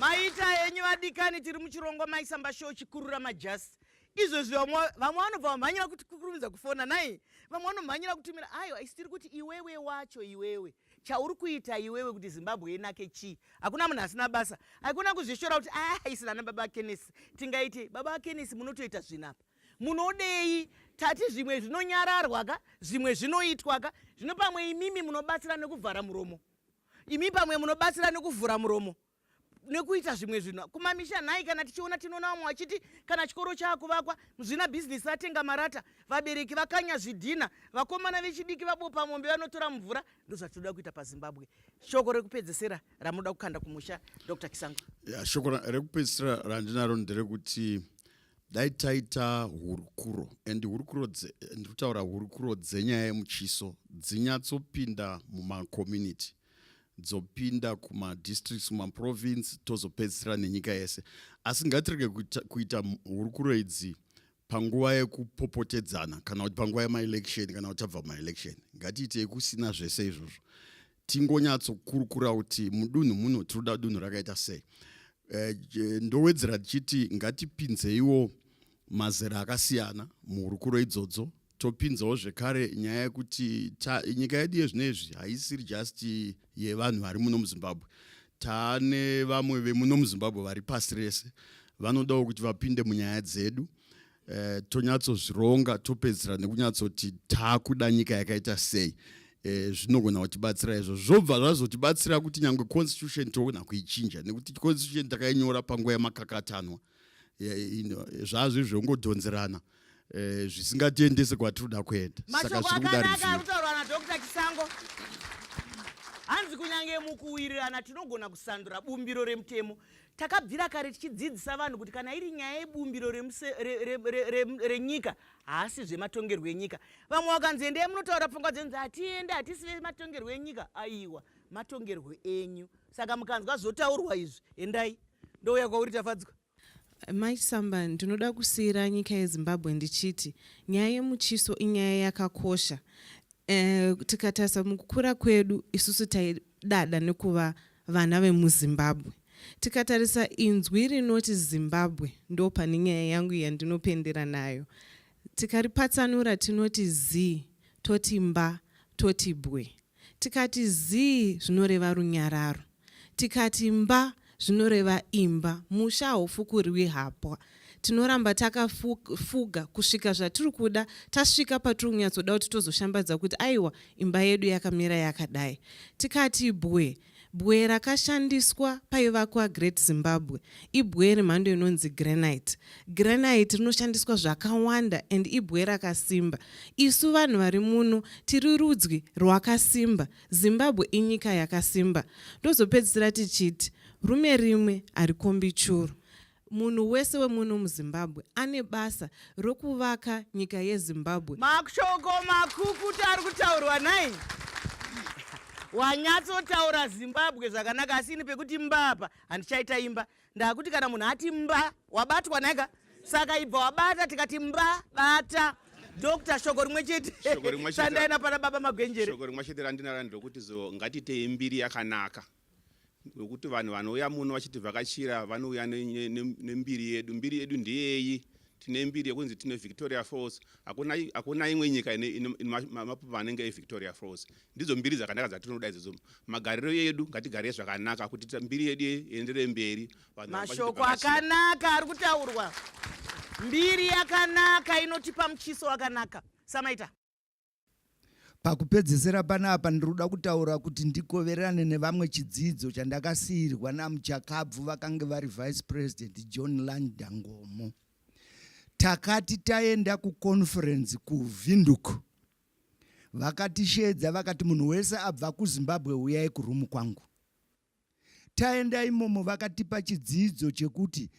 Maita enyu vadikani, tiri muchirongwa Maisamba Show chikurura majasi. Izvozvi vamwe vamwe vanobva vamhanyira kuti kukurumidza kufona nai, vamwe vanomhanyira kutumira. Aiwa, isi tiri kuti iwewe wacho iwewe chauri kuita iwewe kuti Zimbabwe inake chii? Hakuna munhu asina basa, haikuna kuzvishora kuti ah, isina nababa Kenneth tingaite. Baba Kenneth munotoita zvinhu apa, munodei? Tati zvimwe zvinonyararwa ka, zvimwe zvinoitwa ka. Zvino pamwe imimi munobatsira nekuvhara muromo, imi pamwe munobatsira nekuvhura muromo nekuita zvimwe zvinhu kumamisha nhai. Kana tichiona, tinoona vamwe vachiti kana chikoro chaakuvakwa, muzvina bhizinesi atenga marata, vabereki vakanya zvidhina, vakomana vechidiki vabopa mombe vanotora mvura. Ndozvatinoda kuita paZimbabwe. Shoko rekupedzesera ramunoda kukanda kumusha, Dr Kisango? Ya, shoko rekupedzisira randinaro nderekuti dai taita hurukuro, and hurukuro ndiri kutaura hurukuro dzenyaya yemuchiso dzinyatsopinda mumacommunity, dzopinda kumadistricts, kumaprovince, tozopedzisira nenyika yese. Asi ngatirege kuita hurukuro idzi panguva yekupopotedzana kana kuti panguva yemaelection kana kuti tabva mumaelection. Ngatiitei kusina zvese izvozvo, tingonyatsokurukura kuti mudunhu muno tinoda dunhu rakaita sei. Ndowedzera tichiti ngatipinzeiwo mazera akasiyana muhurukuro idzodzo. Topinzawo zvekare nyaya yekuti nyika yedu yezvino izvi haisiri just yevanhu vari muno muZimbabwe. Taane vamwe vemuno muZimbabwe vari pasi rese vanodawo kuti vapinde munyaya dzedu. Tonyatsozvironga, topedzisira nekunyatsoti taakuda nyika yakaita sei. Zvinogona kutibatsira izvo, zvobva zvazotibatsira kuti nyange constitution toona kuichinja, nekuti constitution takainyora panguva yamakakatanwa, zvazvo zvongodhonzerana zvisingatiendese kwatinoda kuenda. Saka mashoko zviri kuda akanaka ari review. Kutaurwa naDr Chisango, hanzi kunyange mukuwirirana tinogona kusandura bumbiro remutemo. Takabvira kare tichidzidzisa vanhu kuti kana iri nyaya yebumbiro renyika, haasi zvematongerwo enyika. Vamwe vakanzi endai munotaura pfungwa dzenyu, hatiende, hatisi vematongerwo enyika. Aiwa, matongerwo enyu. Saka mukanzwa zvotaurwa izvi, endai. Ndouya kwauri, Tafadzwa. Mai Samba, ndinoda kusiyira nyika yeZimbabwe ndichiti nyaya yemuchiso inyaya yakakosha. Tikatarisa mukukura kwedu isusu, taidada nekuva vana vemuZimbabwe. Tikatarisa inzwi rinoti Zimbabwe, ndo pane nyaya yangu yandinopendera nayo. Tikaripatsanura tinoti zi, toti mba, toti bwe. Tikati zii, zvinoreva runyararo. Tikati mba, zvinoreva imba. Musha haufukurwi hapwa. Tinoramba takafuga kusvika zvatiri kuda tasvika patiri kunyatsoda kuti tozoshambadza kuti aiwa, imba yedu yakamira yakadai. Tikati bwe, bwe rakashandiswa paivakwa Great Zimbabwe ibwe remhando inonzi granite. Granite rinoshandiswa zvakawanda and ibwe rakasimba. Isu vanhu vari muno tiri rudzwi rwakasimba. Zimbabwe inyika yakasimba. Ndozopedzisira tichiti rume rimwe harikombi churu. Munhu wese wemuno muZimbabwe ane basa rokuvaka nyika yeZimbabwe. Mashoko makukutu ari kutaurwa nai. Wanyatsotaura Zimbabwe zvakanaka, asi ini pekuti mba apa handichaita imba. Ndakuti kana munhu ati mba, wabatwa naika, saka ibva wabata. Tikati mba, bata. Doctor, shoko rimwe chete. Shoko rimwe chete. Sandaina pana baba Magwenjere. Shoko rimwe chete randinaro nderokuti zo ngatiitei mbiri yakanaka, nokuti vanhu vanouya muno vachitivhakachira vanouya nembiri yedu. Mbiri yedu ndeyeyi? Tine mbiri yekunzi tine Victoria Falls. Hakuna imwe nyika ine mapopo anenge eVictoria Falls. Ndidzo mbiri dzakanaka dzatinoda idzodzo. Magariro edu, ngatigarei zvakanaka kuti mbiri yedu ienderere mberi. Vanhu mashoko akanaka ari kutaurwa. Mbiri yakanaka inotipa muchiso wakanaka. Samaita. Pakupedzisira panapa ndiri kuda kutaura kuti ndikoverane nevamwe chidzidzo chandakasiyirwa namuchakabvu vakange vari Vice President John Landa Ngomo. Takati taenda kuconference kuWindhoek, vakatishedza vakati munhu wese abva kuZimbabwe uyai kurumu kwangu. Taenda imomo vakatipa chidzidzo chekuti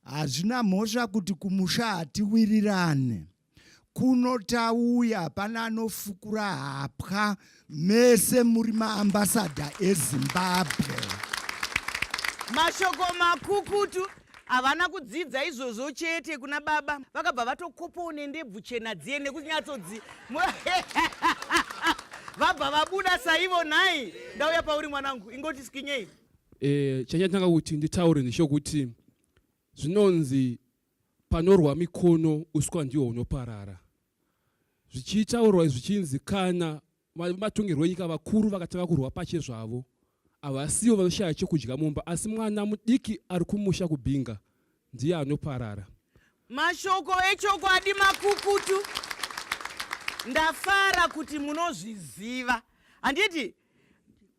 hazvina mhosva kuti kumusha hatiwirirane, kuno tauya hapana anofukura hapwa, mese muri maambassador eZimbabwe. Mashoko makukutu. Havana kudzidza izvozvo chete kuna baba, vakabva vatokopawo nendebvu chena dziye nekunyatsodzi vabva vabuda saivo. Nhai, ndauya pauri mwanangu, ingoti skinyei. E, chandichatanga kuti nditaure ndechekuti zvinonzi panorwa mikono uswa ndihwo hunoparara. Zvichitaurwa zvichinzi kana vematongerwo enyika vakuru vakatanga kurwa pachezvavo havasivo vanoshaya chekudya mumba asi mwana mudiki ari kumusha kubinga ndiye anoparara. Mashoko echokwadi makukutu. Ndafara kuti munozviziva. Handiti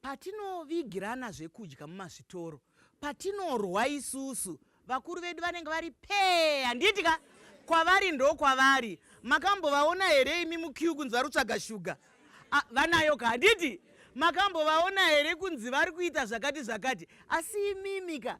patinovigirana zvekudya mumazvitoro, patinorwa isusu vakuru vedu vanenge vari pee, handiti ka? Kwavari ndokwavari. Makambovaona here imi muqueue kunzi vari kutsvaga shuga? Ah, vanayo ka, handiti? Makambovaona here kunzi vari kuita zvakati zvakati? Asi imimi ka,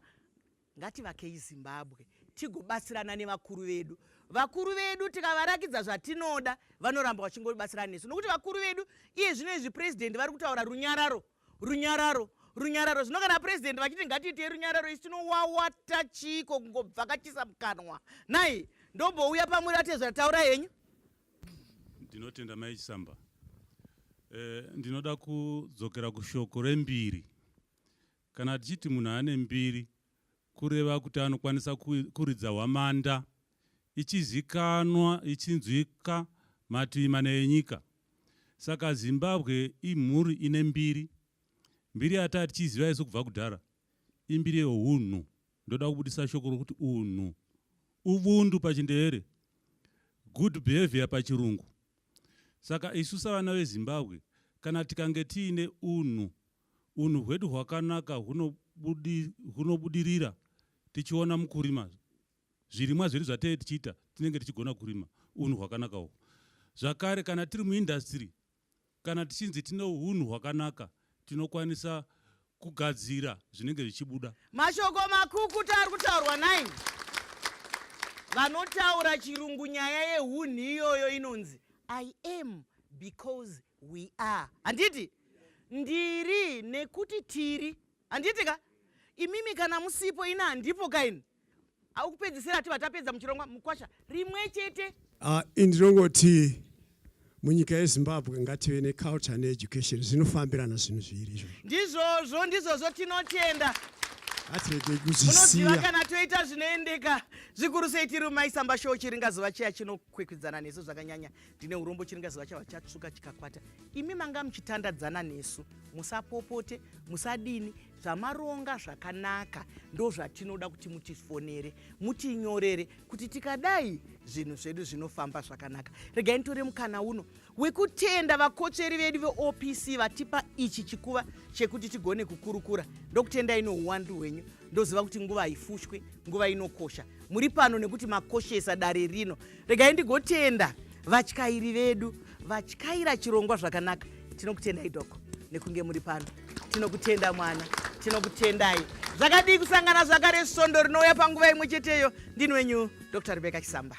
Ngativakei Zimbabwe tigobatsirana nevakuru vedu. Vakuru vedu tikavarakidza zvatinoda vanoramba vachingobatsirana nesu nokuti vakuru vedu iye zvino izvi president vari kutaura runyararo runyararo runyararo. Zvino kana president vachiti ngatiitei runyararo isu tinowawata chiiko kungobvakachisa mukanwa. Nhai ndombouya pamuri atezvara taurai henyu. Ndinotenda Mai Chisamba. Eh, ndinoda kudzokera kushoko rembiri. Kana tichiti munhu ane mbiri kureva kuti anokwanisa kuridza hwamanda ichizikanwa ichinzwika mativi mana enyika. Saka Zimbabwe imhuri ine mbiri. Mbiri yataa tichiziva isu kubva kudhara imbiri yehunhu. Ndoda kubudisa shoko rokuti unhu. Ubuntu pachiNdevere, good behavior pachirungu. Saka isu savana veZimbabwe kana tikange tiine unhu Unhu hwedu hwakanaka hunobudirira tichiona mukurima zvirimwa zvedu zvatee tichiita tinenge tichigona kurima unhu hwakanaka uhwu. Zvakare kana tiri muindastiri kana tichinzi tine unhu hwakanaka tinokwanisa kugadzira zvinenge zvichibuda. Mashoko makukutu ari kutaurwa nai vanotaura chirungu nyaya yehunhu iyoyo inonzi I am because we are handiti ndiri nekuti tiri handiti ka imimi kana musipo ini handipo kaini aukupedzisira tiva tapedza muchirongwa mukwasha rimwe chete uh, indinongoti munyika yezimbabwe ngative neculture needucation zvinofambirana zvinhu zviiri izvozvo ndizvozvo ndizvozvo tinotenda hatiregei kuzvisiya munoziva kana toita zvinoendeka zvikuru sei tiri mumaisamba show chiringazuva chiya chinokwikwidzana nesu zvakanyanya Ndine urombo chiringazuva chava chatsvuka chikakwata. Imi manga muchitandadzana nesu, musapopote, musadini, zvamaronga zvakanaka ndozvatinoda kuti mutifonere, mutinyorere kuti tikadai zvinhu zvedu zvinofamba zvakanaka. Regai nditore mukana uno wekutenda vakotsveri vedu veOPC vatipa ichi chikuva chekuti tigone kukurukura. Ndokutendai nouwandu hwenyu. Ndoziva kuti nguva haifushwe, nguva inokosha. Muri pano nekuti makoshesa dare rino. Regai ndigotenda vatyairi vedu vatyaira chirongwa zvakanaka. Tinokutendai doko nekunge muri pano. Tinokutenda mwana, tinokutendai. Zvakadii kusangana zvakare svondo rinouya panguva imwe cheteyo. Ndini wenyu Dr. Rebecca Chisamba.